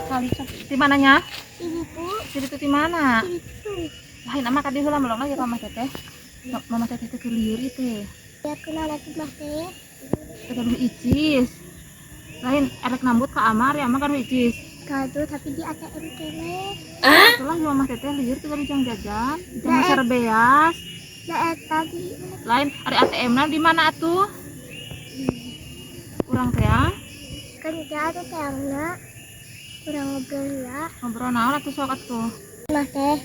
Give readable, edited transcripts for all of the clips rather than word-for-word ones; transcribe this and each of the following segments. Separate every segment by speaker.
Speaker 1: Kali di mananya?
Speaker 2: Ibu.
Speaker 1: Di situ di mana?
Speaker 2: Itu.
Speaker 1: Lain ama ka dieu heula melong ya mama teteh. Mama teteh teh keur lieur ieu teh.
Speaker 2: Biar kenal lagi mah teh.
Speaker 1: Teh gaduh icis. Lain erek nambut ka amar ya ama gaduh icis.
Speaker 2: Gaduh tapi di ATM kene.
Speaker 1: Itulah ya mama teteh lieur teh gaduh jang jajan, jang meser beas.
Speaker 2: Da eta di
Speaker 1: Lain ari ATM na di mana atuh? Urang teh ya.
Speaker 2: Kan jatuh teh kurang ngobrol ya.
Speaker 1: Ngobrol naon atuh sok atuh.
Speaker 2: Mah teh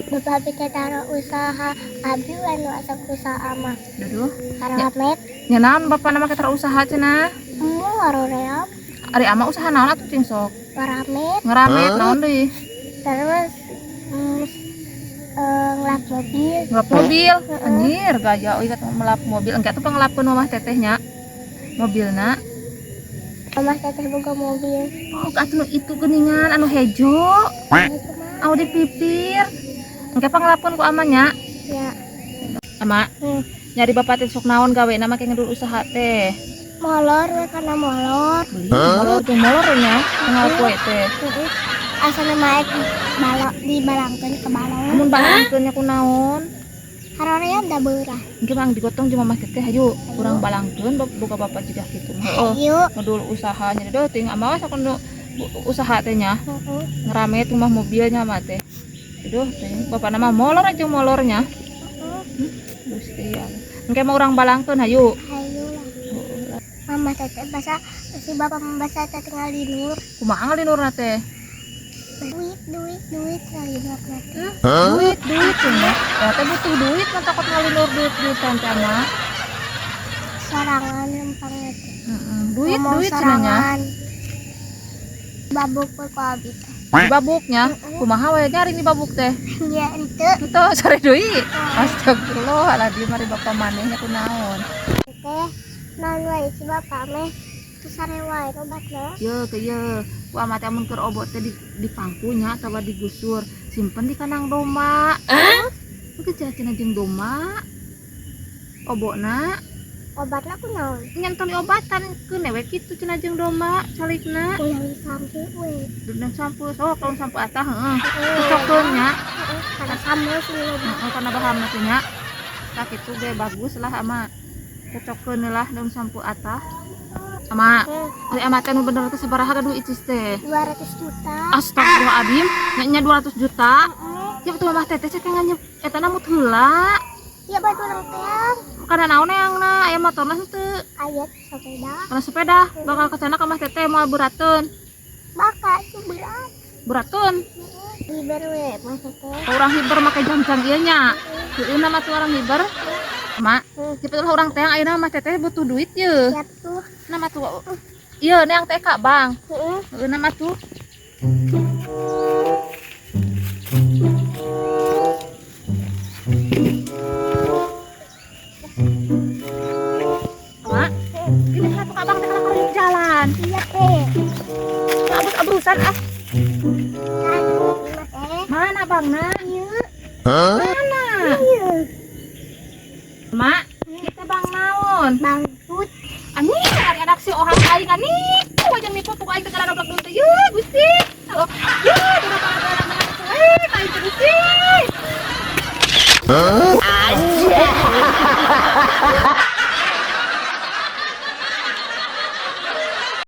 Speaker 2: bapak abi teh taruh usaha abi anu asa usaha mah.
Speaker 1: Duduh.
Speaker 2: Karamet.
Speaker 1: Nya naon bapak nama kita usaha cenah?
Speaker 2: Mu waroream.
Speaker 1: Ari ama usaha naon atuh cing sok?
Speaker 2: Ngaramet.
Speaker 1: Ngeramet naon deui?
Speaker 2: Terus ngelap mobil.
Speaker 1: Ngelap mobil. Anjir gaya euy kata melap mobil. Engke atuh pangelapkeun mamah tetehnya. Mobilna.
Speaker 2: Mamah teteh boga mobil.
Speaker 1: Oh, atuh nu itu geuningan anu hejo. Aw di pipir. Engke pangelapkeun ku amanya.
Speaker 2: Ya.
Speaker 1: Ama. Nyari bapak teh sok naon gawe na make ngedul usaha teh.
Speaker 2: Molor we kana molor.
Speaker 1: Beli molor jeung molor nya tinggal poe teh.
Speaker 2: Asana mah balok dibalangkeun ke balong.
Speaker 1: Mun balangkeun nya ku naon?
Speaker 2: Haroream da beurah.
Speaker 1: Engke mah digotong jeung mamah teteh hayu urang balangkeun boga bapak jiga kitu mah. Heeh. Ngedul usahanya deui teuing ama we sok nu usaha teh nya. Ngeramet rumah mobilnya mah teh. Aduh teuing bapak nama molor aja molornya. Gusti ya. Engke mah urang balangkeun hayu.
Speaker 2: Hayu lah. Mama teteh basa si bapak membasa teh ngalinur.
Speaker 1: Kumaha ngalinurna teh?
Speaker 2: Duit duit duit ngalinur teh.
Speaker 1: Duit duit cenah. Ya teh butuh duit mah takut ngalinur duit duitan teh mah.
Speaker 2: Sorangan lempang teh.
Speaker 1: Duit duit cenah nya.
Speaker 2: Babuk we ku abi teh.
Speaker 1: Dibabuknya? Kumaha we nyaring dibabuk teh?
Speaker 2: Ya henteu.
Speaker 1: Henteu sare deui. Astagfirullahaladzim mari bapak manehnya kunaon.
Speaker 2: Teh naon wae si bapak meh teu sare wae obatna.
Speaker 1: Ye ke ye. Ku ama teh amun keur obot teh dipangku nya atawa digusur, simpen di kandang domba. Mungkin cenah jeung domba. Obokna.
Speaker 2: Obatna kunaon?
Speaker 1: Nya entong diobatan keun we kitu cenah jeung domba calikna.
Speaker 2: Ulah sampu we.
Speaker 1: Dendeng sampu sok lamun sampu atah heeh. Cocokeun nya.
Speaker 2: Heeh, kana sambel sih loba.
Speaker 1: Heeh, kana bahamna teh nya. Tah kitu ge bagus lah ama cocokeun lah daun sampu atah. Ama, ari ama teh nu bener teh sabaraha gaduh icis teh?
Speaker 2: 200 juta.
Speaker 1: Astagfirullahaladzim, nya 200 juta. Ya betul mamah teteh cek nganyep eta na mut heula.
Speaker 2: Ya batu urang teh.
Speaker 1: Kana naon eangna aya motorna henteu?
Speaker 2: Aya sepeda.
Speaker 1: Kana sepeda bakal kacana ka mah teteh moal berateun.
Speaker 2: Bakal tuh berat.
Speaker 1: Berateun.
Speaker 2: Hiber we mah teteh.
Speaker 1: Urang hiber make jam-jam ieu nya. Heueuh na mah tuh urang hiber. Mak, cepet lah urang teh ayeuna mah teteh butuh duit ye.
Speaker 2: Siap tuh.
Speaker 1: Nah mah tuh. Ieu neang teh ka Bang.
Speaker 2: Heeh.
Speaker 1: Heueuh na mah tuh. Mak, ini kenapa Kak Bang teh kalau jalan?
Speaker 2: Iya teh.
Speaker 1: Abus-abusan ah. Mana Bang na?
Speaker 2: Iya.
Speaker 1: Mana?
Speaker 2: Iya.
Speaker 1: Mak, kita Bang naon?
Speaker 2: Bang Tut.
Speaker 1: Ani, ari anak si ohang aing ani. Wajah nipu pokok aing teh kana doblak duit teh. Ye, Gusti. Halo. Ye,